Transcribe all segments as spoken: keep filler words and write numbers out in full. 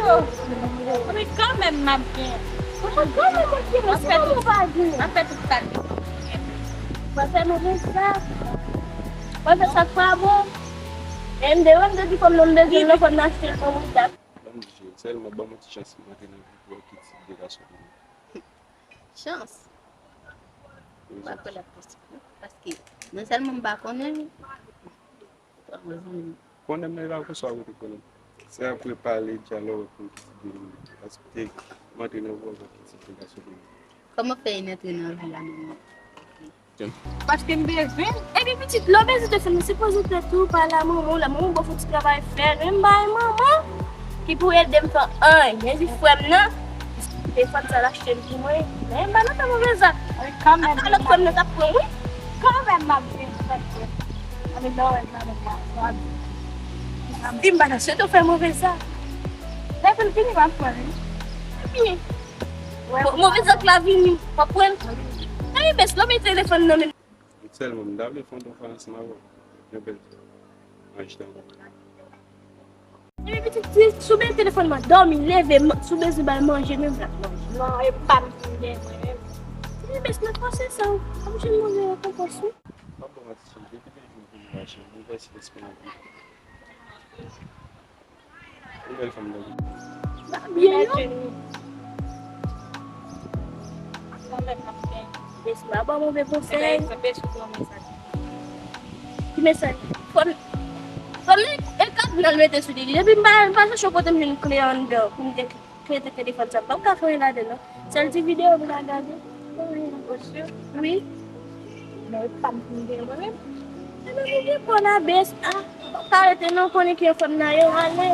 Mwen kanmenm m ap gen. Mwen kanmenm mwen ki mwen se mwen pa gen. M ap fè tout sa. Mwen fè mwen sa. Mwen fè sa pa bon. E m de wè m de di fò m nan m bezwen nan fò m nan achte l pou mwen sa. Ban m di, sèlman ban m yon ti chans pou m antre nan vi pou wè ki tip de gason pou mwen. Chans? M pa kwè l ap posib non. Paske non sèlman m pa konnen li. Konnen m nan e pa konsa w rete konnen. Se apre pale, dyalòg pou m ki tip de moun. Paske m antre nan vòlò ki tip de gason pou mwen. Kòman fè e n antre nan vi a menm? Paske m bezwen l. Epi pitit, lè w bezwen telefòn, ou sipoze tèt ou pale a manman w, la manman w ba w fon ti travay fè, men m bay manman ki pou ede m fè anyen, di frè m nan. Telefòn sa l achte l pou mwen. Men m pa nan fè move zak. Kanmenm. Apa lòt frè m nan t ap pran wi. Kanmenm m ap vin fè frè m. Anben lè w wè m nan men la. Di m pa nan swete w fè move zak. Lè fin fini m ap pran l wi. Epi Mo- move zak la vini, w ap pran l. Anyen bes, lè w mete telefòn nan men. Sèlman, m ta vle fè yon ti konferans avè w. Yon bèl ti. Anj tankou. Epi pitit, si, si w bezwen telefòn mwen, dòmi, leve, man- si w bezwen bay manje, menm la manje. Non, e pa m ki gen mwen menm. Anyen bes, nan fòse sa, w ap jwenn manje rekonpans wi. Pa bon, Matissel, depi de jou pou nou mache, m vèse lespri nan vi. Yon bèl fanm nan. Byen non. Kanmenm n ap fè. Mesye, pa ban move konsèy. Ki mesaj? Fò n, fò n e kad nan l mete sou li. Depi m pa, m pa chèche kote m jwenn kle anndan pou m te klete telefòn sa. M p ap ka fè anyen ladan l non. Sèl ti videyo m ka gade. Wi. Men pa m fin gen mwen menm. Ebyen, nou gen pò la, bes. Ah, pa rete non, konnen ki enfòm nan yo, ale.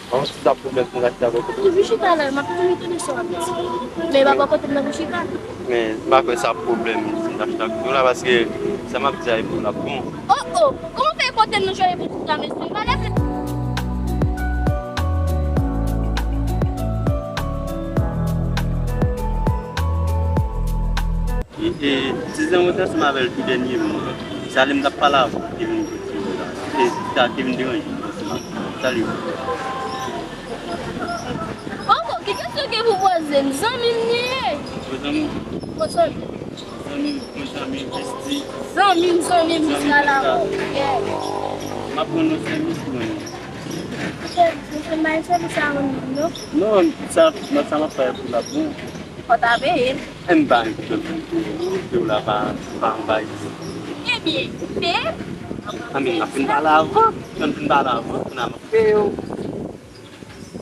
Bon, si sa pwoblèm pou m rete avè w kote. Toujou chita la, m ap toujou tande sa w ap di. Men pa bò kote m nan pou chita. Men m pa kwè sa pwoblèm si m ta chita kote w la, paske sa m ap di a e pou l ap bon. Oh, oh! Kòman fè kote m nan jwe pou chita, mesye? M pa leve. E, e, ti zanmi w te ansanm avè l tou dènyèman. Se ale m t ap pale avè w, ki vin di w la. E, sa ki vin deranje m ansanm avè w. Salut. Oho, ki kesyon ke pou poze m? Zanmi m li ye. Bon zanmi w? Bon zanmi. Zanmi m, bon zanmi, besti. Zanmi m, zanmi m, jiska la. Yeah. M ap pran non sèvis mwen. Sèvis, misye m bay sèvis a moun non. Non, sa, sa m ap fè pou l ap bon. Fò ta peye l. E m pa gen pwoblèm pou m peye w, peye w la pa, pa anba isit. Ebyen, peye m. Anben, m ap fin pale avè w. Lè m fin pale avè w, kounye a m ap peye w.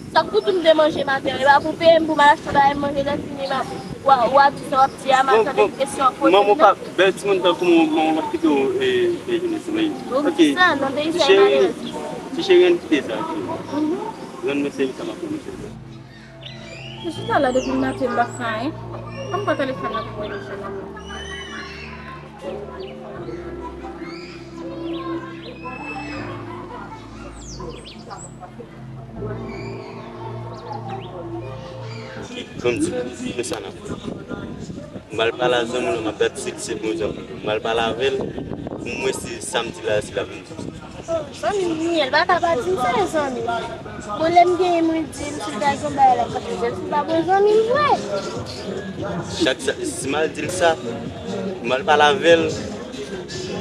Sa k pou tou m te manje maten an, e pa pou peye m pou m al achte bagay manje, lè fini m ap, w a, w a di sa w ap di a, m al tande kesyon w ap poze m nan. Manman w pa, bèl timoun tankou manman w p ap kite w, e, dejene san manyen. Ou di sa, nan peyi sa e malere. Ti cheri, ann kite sa, ok? Rann mwen sèvis sa m ap rann mwen sèvis. Mwen chita la depi maten, m pa fè anyen. Kòm pa telefòn nan pou mwen jwenn nan. Kòm di, men sa n ap fè. M al pale a zanmi w la, m ap bat sikse pou yon zanmi. M al pale avè l, pou m wè si sa m di la, si l ap vin di. Zanmi m li ye, l pa ka pa di m sa, zanmi. Bon, lè m genyen, mwen di l, si l ta gen yon bagay la, m ap di l, si l pa bon zanmi m vre. Chak sa, si m al di l sa, m al pale avè l,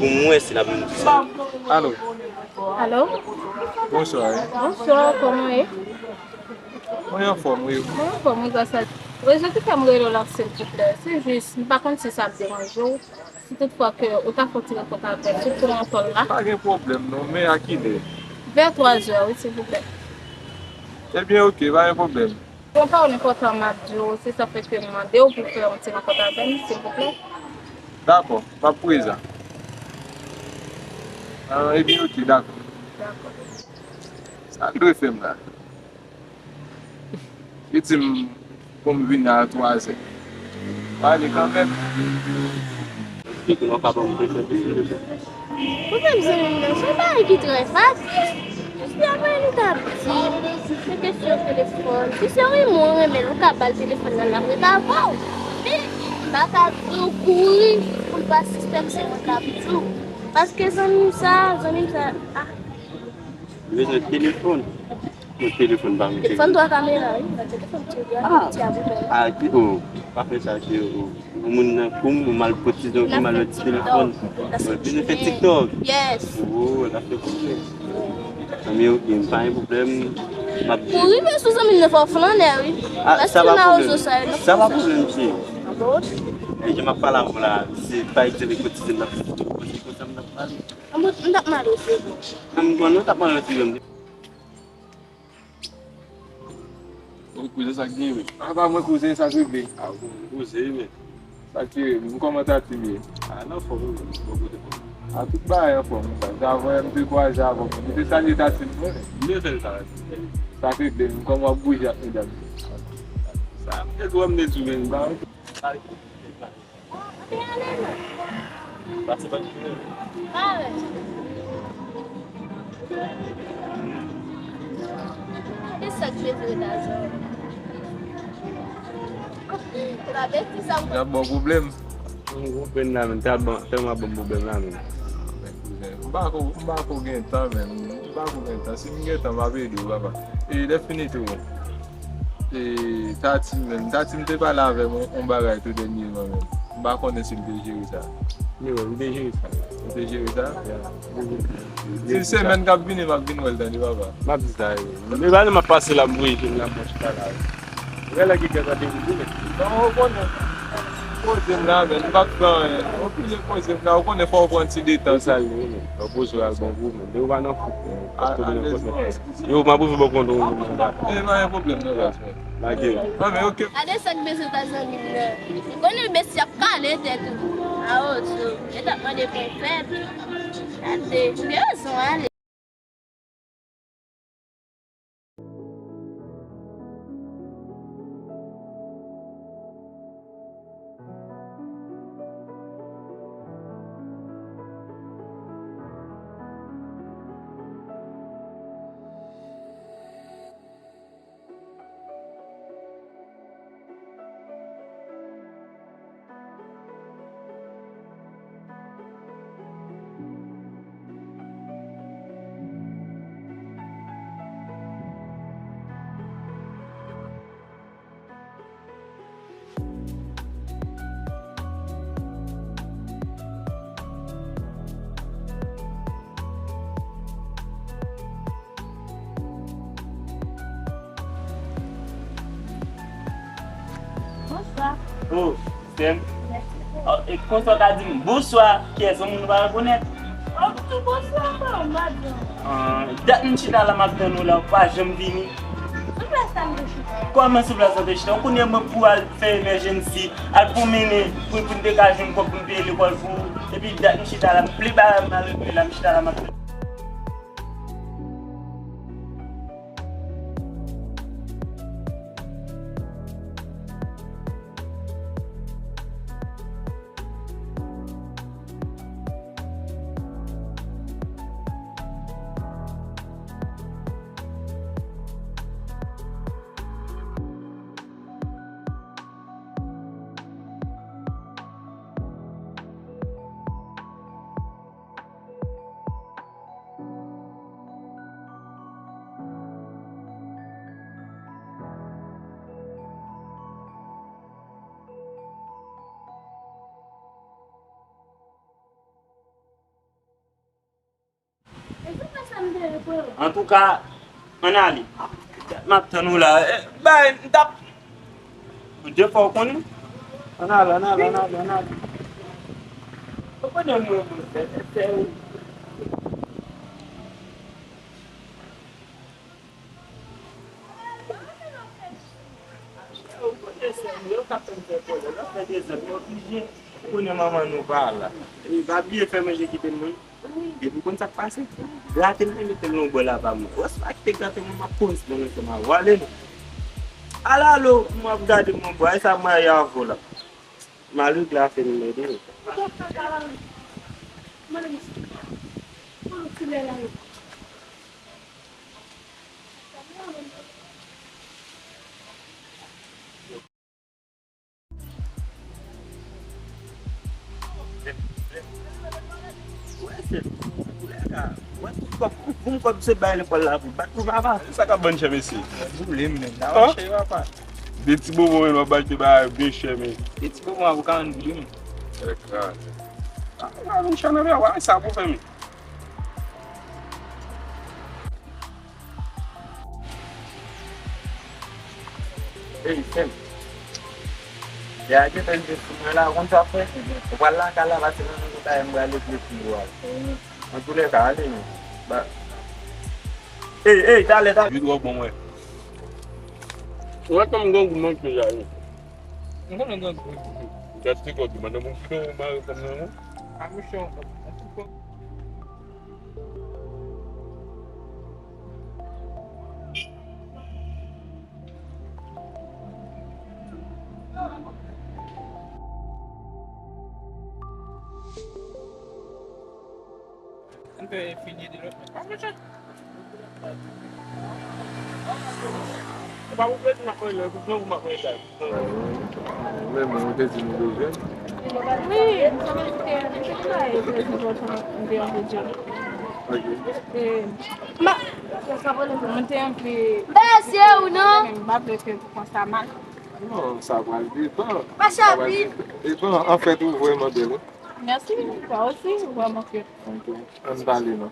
pou m wè si l ap vin di sa. Alo. Alo? Bonswa, wi. Bonswa, kòman w ye? Mwen anfòm, wi. Mwen anfòm, wi, gras a Dye. Rezon ki fè m rele w la, silvouplè, se jis, m pa konn si sa ap deranje w. Si toutfwa ke ou ta fè yon ti rankont avè m, sou pon atòl la. Pa gen pwoblèm non, men a kilè? Vè twa zè, wi, silvouplè. Ebyen, oke, pa gen pwoblèm. Gon pawòl enpòtan m ap di w, se sa fè ke m mande w pou fè yon ti rankont avè m, silvouplè. Dakò, m ap prezan. Ah, ebyen, oke, dakò. Dakò. Sa l dwe fè m la? Li di m pou m vini a twazè. Pale kanmenm. Pwoblèm zanmi m nan, se yon bagay ki trè fasil. Jis apre li t ap di m, se kesyon telefòn. Si se yon moun ou renmen, ou ka ba l telefòn nan, l ap ret avè w. Men, m pa ka di w kouri pou l pa sistèm, se mwen k ap di w. Paske zanmi m sa, zanmi m sa, ah. Li bezwen telefòn. Yon telefòn pa m. Telefòn twa kamera, wi. Nan telefòn ti a, ah, ti a pou fè. Ah, ki, oh, pa fè sa, ki, oh. Yon moun nan kou m, ou mal pran ti, ou mal met ti telefòn. L ap fè TikTok. Mwen bezwen fè TikTok. Yes. Oh, l ap fè koze. Zanmi, ok, m pa gen pwoblèm. M ap di. Pou rive sou zanmi m nan, fò w flannè, wi. Ah, sa pa pwoblèm. Sa pa pwoblèm, cheri. Ah bon? E, jan m ap pale avè w la, se pa egzanp, kotize m nan, se konsa m t ap pale. Ah bon, m t ap mal, cheri. Ah, m konn ou t ap mal, cheri. O kouzen, sa k gen, wi? A, pa mwen, kouzen, sa k regle? A, kouzen, men. Sa k regle? M, kòman Tatim ye? A, l anfòm, wi, men. Bon kote fòm. A, tout bagay anfòm, wi. Sa, avan m te kwaze avè w, men. M te salye Tatim, mwen, men. M te fè l sa. Sa k regle? M, kòman w ap bouje ak medam? Sa, m te di w, m te di w, men. Ba, Pase pa di nou. E sa k bezwen lajan? N ap bon pwoblèm. Yon gwo pèn la, men, tèlman, tèlman bon pwoblèm la, men. M pa ko, m pa ko gen tan, men. M pa ko gen tan. Si m gen tan, m ap ede w, papa. E lè fini tou, e, Tati, men. Tati, m te pale avè m yon, yon bagay tou dènyèman, men. M pa konnen si l te jere sa. Li wè, li te jere sa. Li te jere sa? Ya. Ti semèn k ap vini, m ap vin wè l, tande, papa. M ap di sa, wi. Men pa nan m ap pase la, m voye jwenn la, mwen chita la, wi. Wè la ki gen randevou tou, men. Non, ou konnen. Koze m la, men, m p ap fè anyen. Ou pile koze m la, ou konnen fò w pran ti detan. Se sa l ye, men. Ou poze w al bon pou ou, men. Men ou pa nan fouk, men. Yo, m ap ouvri bò kont ou, men. E, pa gen pwoblèm, non, baz, men. Lage. Non, men, ok. Gade sa k bezwen pa zanmi m nan. Ou konnen besi ap kale tèt ou. A, o, so. Yo t ap mande pou fèt. Gade, ou gen rezon, ale. Bonswa. Oh, sè m. Mèsi. Oh, e konsa w ka di m bonswa, kiyès, yon moun nou pa rekonèt? Oh, bonswa, madanm. Ah, dat m chita la, m ap tann ou la, ou pa janm vini. Sou plas la m te chita. Kòman sou plas la w te chita? Ou konnen mwen pou al fè emèjensi, al pwomennen, pou, pou m te ka jwenn kòb pou m peye lekòl pou ou. Epi dat m chita la, m ple bagay m al regle la, m chita la, m ap tann. Antouka, ann ale. M ap tann ou la. Eh, bay, m t ap. Ou de fwa ou konnen. Ann ale, ann ale, ann ale, ann ale. Ou konnen mwen, mwen, sè, sè, sè. Ou konnen sè m yo k ap fè m fè pwoblèm, lè w fè dezòd, mwen oblije. Ou konnen manman nou pa la. E pa bliye fè manje kite m non. Depi w konn sa k pase. Grate m te mete l yon bò la pa mwen. Wè sa ki te grate mwen, m ap kouri sou mwen menm avè w. Ale non. Al alo, m ap gade mwen bò. E sa m rayi avè w la. M al regle afè nou mède. Wè, sè, koulè ka, wè, tout kòb, pou m kòb se bay lekòl la pou bat pou papa. Sa k ap vann chè, mesye? Boule m menm, la mache papa. De ti bonbon menm, w ap achte bagay byen chè, men. De ti bonbon a pou karant goud, men. Ekraze. A, w ap vann chè nan men, wè sa pou fè, men. Ey, sè m. Lè a gentan rive sou mwen la, ou konn sa w ap fè? Ou pral lakay la, pase nan menm bagay, m pral regle pou ou a. Antoulèka, ale non. Ba. Ey, ey, talè, talè. Vit wè bon mwen. Ou wè kòm grangou manke la, wi. M konnen grangou. Gad ti kòb, mande moun ki don mare kòm nan, non? A, mesye, yon kòb. Ann fè fini de lòt men. Ou pa pou plezi m ap rele, pou plezi m ap rele. Men, men, ou te di nou bezwen. Wi, m sanble se te, se te bagay trè enpòtan, m te anvi di w. Ok. E, ma, mwen te anvi, Bèsye ou non? M pa vle ke pou konsa mal. Non, sa pral depan. Sa pral depan. Anfèt, ou vrèman bèl, wi. Mèsi, toi aussi, ou vrèman cute. Ok. Ann pale non.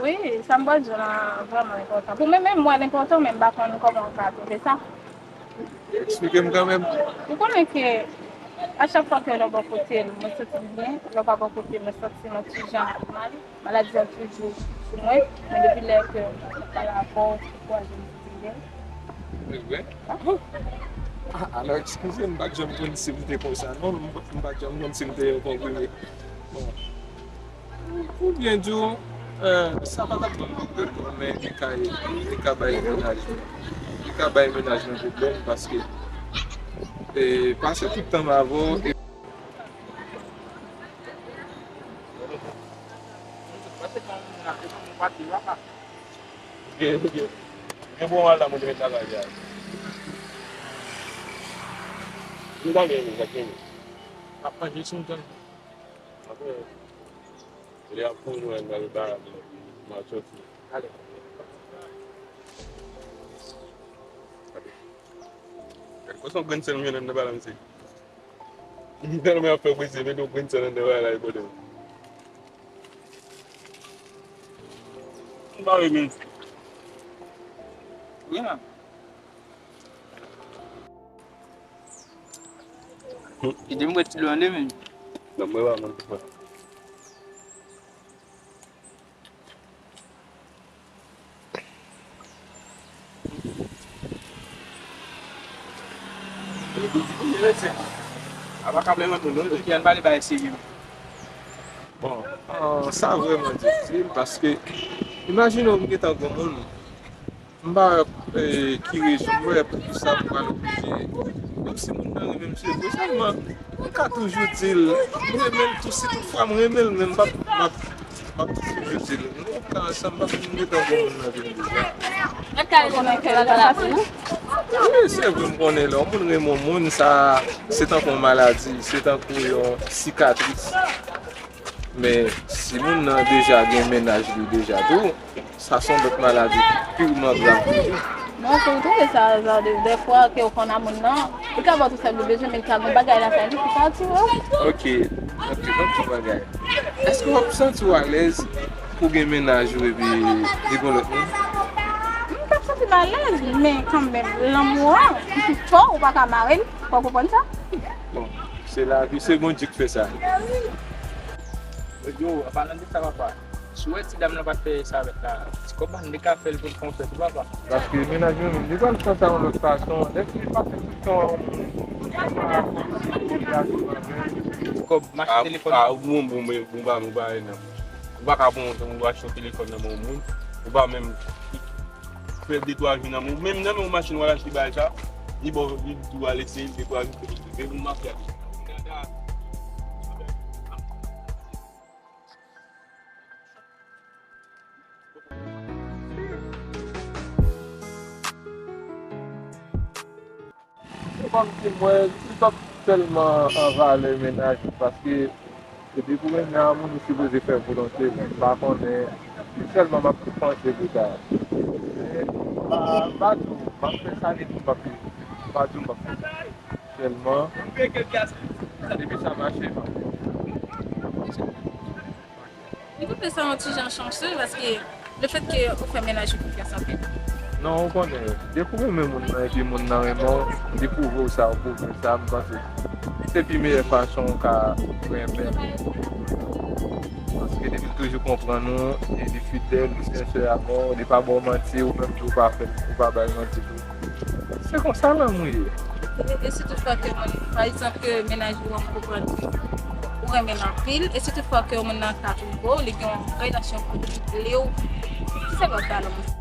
Wi, sa m pral di w la vrèman enpòtan. Pou mwen menm, mwen enpòtan, men m pa konn kòman w ka twouve sa. Eksplike m kanmenm. Ou konnen ke a chak fwa ke lè w bò kote l, mwen santi m byen, lè w pa bò kote m, mwen santi m yon ti jan mal. Maladi a toujou sou mwen, men depi lè ke mwen pale avè w, se kwaze m santi m byen. E vre? Ah, alò, eskize m, m pa t janm konn si m te konsa, non, m, m pa t janm konn si m te yon konprime. Bon. Pou byen di w, eh, sa pa t ap ban m pwoblèm, non, men li ka, li ka bay mennaj mwen. Li ka bay mennaj mwen pwoblèm paske, eh, pase tout tan m avè w, e Gen, gen. Gen bon al la, mwen te met travay la. Mwen ta gen, mwen ta gen. Ap manje sou tan. Apre, lè ap pou mwen, mwen ba, mwen soti. Ale. Gade. Gade, kòman grenn sèl mwen nan balanse. Tèlman y ap fè prese, mete yon grenn sèl anndan bagay la, e pwoblèm. M pa renmen. Wi, non. Kite m bwè ti dlo an de men. Non, mwen pa konn fè. Ok, ann pale bagay serye. Bon, ah, sa vrèman difisil paske imajine w m gentan granmoun. M pa wè, eh, ki rezon m wè poukisa m pral oblije. Menm si moun nan renmen m, se vre, sèlman m ka toujou di l m renmen l tou, si tout fwa m renmen l, men m p ap, m ap, m ap toujou di l. Nou ka ansanm paske m gentan gen moun nan vin deja. Wi, se vre, m konnen lè yon moun renmen yon moun, sa, se tankou yon maladi, se tankou yon sikatris. Men si moun nan deja gen mennaj li deja tou, sa se yon lòt maladi ki pi grav toujou. Non, se ou twouve sa, sa, de, dèfwa ke w konn a moun nan, li ka ba w tout sa li bezwen, men li ka gen bagay nan fè li ki ka atire w. Ok, ok, ban m ti bagay. Èske w ap santi w alèz pou gen mennaj ou epi li gon lòt moun? M p ap santi m alèz, men kanmenm, lanmou an, fò ou pa ka mare l, fò w konprann sa. Bon, se lavi, se Bondye k fè sa. Yo, an palan de sa, papa, si w wè ti dam nan pa t fè sa avèk la, ti kòb la, n te ka fè l pou l fè yon fèt tou, papa. Paske mennaj mwen menm, li pral fè sa yon lòt fason. Lè fi pase tout tan an, kòb m achte telefòn. A, ou bon, bon, men bon, pa, bon, pa, non. pa ka pran yon, ou achte yon telefòn nan men yon moun, ou pa menm fè de twa jou nan men, menm nan men yon machin w al achte bagay sa, li ba w, li di w al eseye de twa jou, men moun mafya. Kòmsi mwen, li pap tèlman an valè mennaj ou, paske se depi w renmen a moun, ou sipoze fè volonte l. M pa konnen, se sèlman m ap panse pou sa. Men, m pa, m pa di w, m ap fè sa depi m ap viv. M pa di w m ap fè sa. Sèlman, depi sa mache, m ap fè. Li te fè sa yon ti jan chanse, paske lefètke ou fè mennaj ou konfyans anpil. Non, ou konnen, depi w renmen moun nan epi moun nan renmen w, li pwouve w sa, ou pwouve l sa, m panse se pi meyè fason w ka renmen l. Paske depi l toujou konprann ou, e li fidèl, li sensè avè w, li pa ba w manti, ou menm tou ou pa fè l, ou pa ba l manti tou. Se konsa lanmou ye. E, e si tout fwa ke moun, pa egzanp, ke mennaj ou an konprann ke ou renmen l anpil, e si tout fwa ke moun nan ka twouve w, li gen yon relasyon pou li vle w, ki sa w ap ba lanmou?